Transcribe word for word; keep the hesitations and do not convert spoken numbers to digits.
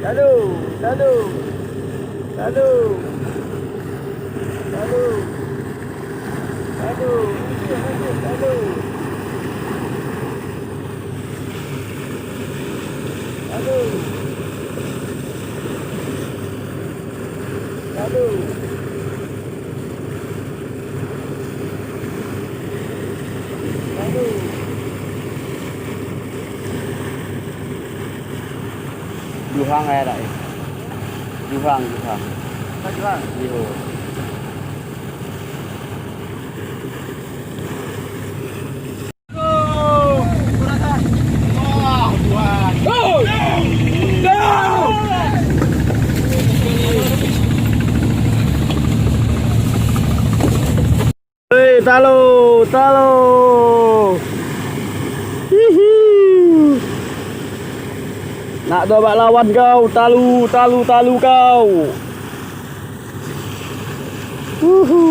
Lalu, lalu, lalu, lalu, lalu, lanjut, lanjut, lalu, lalu, lalu. Juhang ya, Rak, ya? Juhang, Juhang. Apa Juhang? Liho. Hei, Talu, Talu. Hihi. Nak dua bak lawan kau, Talu, Talu, Talu kau. Uhu.